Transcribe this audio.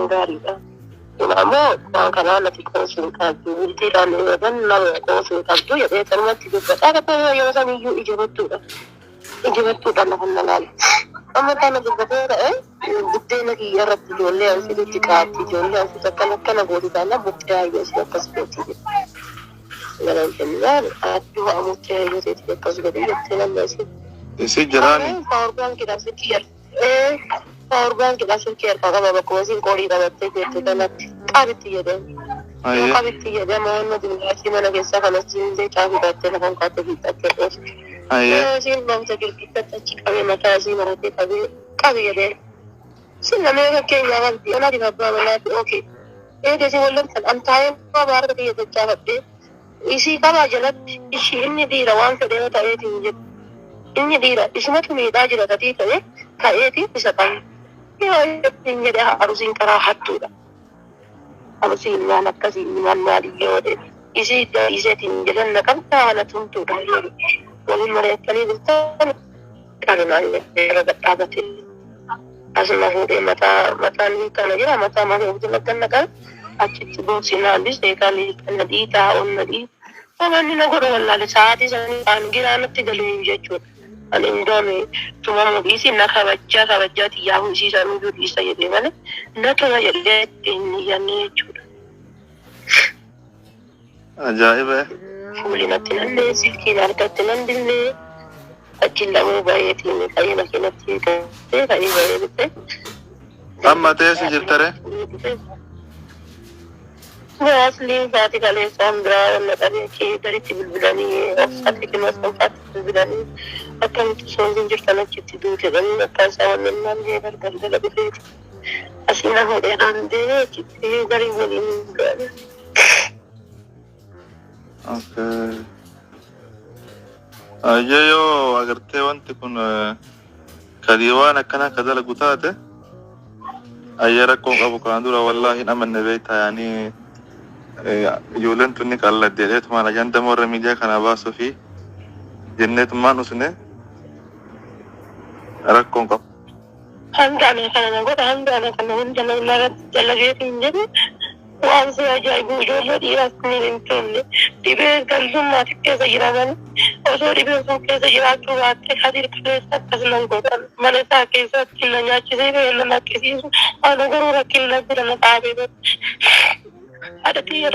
waan gaariidha. Kun ammoo waan kanaa nati qoosuu hin qabdu. Bultiidhaan yookaan nama qoosuu hin qabdu jedhee sanumatti dubbadha. Akka yeroo saniyyuu ija battuudha. Ija battuudha lafa na laala. Amma kana dubbatee ta'e buddeena kiyya irratti ijoollee ansiitutti qaatti ijoollee ansiitu akkana akkana gooti taana murtee hayyoo si akkas gooti jedhe. Galan jennaan ati waa murtee hayyoo teetii akkas godhi jettee namni asii. Isi jiraani. Power baankiidhaan silkii power baankiidhaan silkii harkaa qaba bakkuma isiin qorii qabattee jirtu kanatti qabitti jedheen. Yoo qabitti jedhee amma wanna mana keessaa kanas illee caafii baattee lafaan kaattee fiixattee dhoofte. Yoo isiin dhoofte girgiddatti achi qabee mataa isii maratee qabee qabi jedheen. Isin namee fakkeenyaa qabdi anaatiif abbaa manaati okee. Eega isin wal loltan an taa'ee baarka kiyya dachaafadhee isii qabaa jalatti ishii inni dhiira waan fedhe yoo ta'eetiin jedhu. Inni dhiira isumatu miidhaa jira tatii ta'e ka'eeti isa qaba. Yoo ittiin jedhe arusiin karaa hattuudha. Arusiin maal akkasii maal maaliyyoo jedhe isii dhiiseetiin jedhan na qabdaa na tumtuudha. Waliin mari'attanii bultan qabinaan irra gadhaabate. Asuma fuudhee mataa mataan kana jira mataa mataa of jala ganna qabe achitti booksinaan bisee kan na dhiitaa ol na dhiita. Wanni na godhu wallaale sa'aatii sanii an giraa natti galee jechuudha. Ani indoome tumamuu dhiisi na kabajjaa kabajjaa xiyyaafuu isii sanuyyuu dhiisa jedhee malee na tuma jedhee itti hin iyyanne jechuudha. Ajaa'iba. Fuuli natti nannee silkiin harkatti nan dillee achi lamuu bayeetiin ka'ee makiinatti galtee ka'ee bayee dhufe. Amma teessi jirtare? Asliin isaati kaleessaan biraa wanna qabee kee gaditti bilbilanii obsaatti kennu asxanfaatti bilbilanii akkamitti osoo hin jirtan achitti duute jedhanii akkaan isaa wanna naan jee galgala dhufeeti. Asii na fuudhee naan deemee achitti garii waliin du'anii. Okay. Ayyee yoo agartee wanti kun kadii waan akkana ka dalagu taate ayyee rakkoon qabu kana dura wallaahi hin amanne beektaa yaanii ijoolleen tunni qalladde jedheetumaan ajanda warra miidiyaa kana baasuu fi jenneetumaan usne rakkoon qabu. Hanga ana kana na godha hanga ana kana hunda na irratti dalageetiin jedhu waan si ajaa'ibu ijoollee dhiiraas ni hin tolle dhibee galzummaati keessa jira malee osoo dhibeen sun keessa jiraachuu baatte kadir kaleessa akkas nan godhan mana isaa keessatti na nyaachisee ba'ee na lakkisiisu ana garuu rakkina bira na dhaabee bara haadha tiyya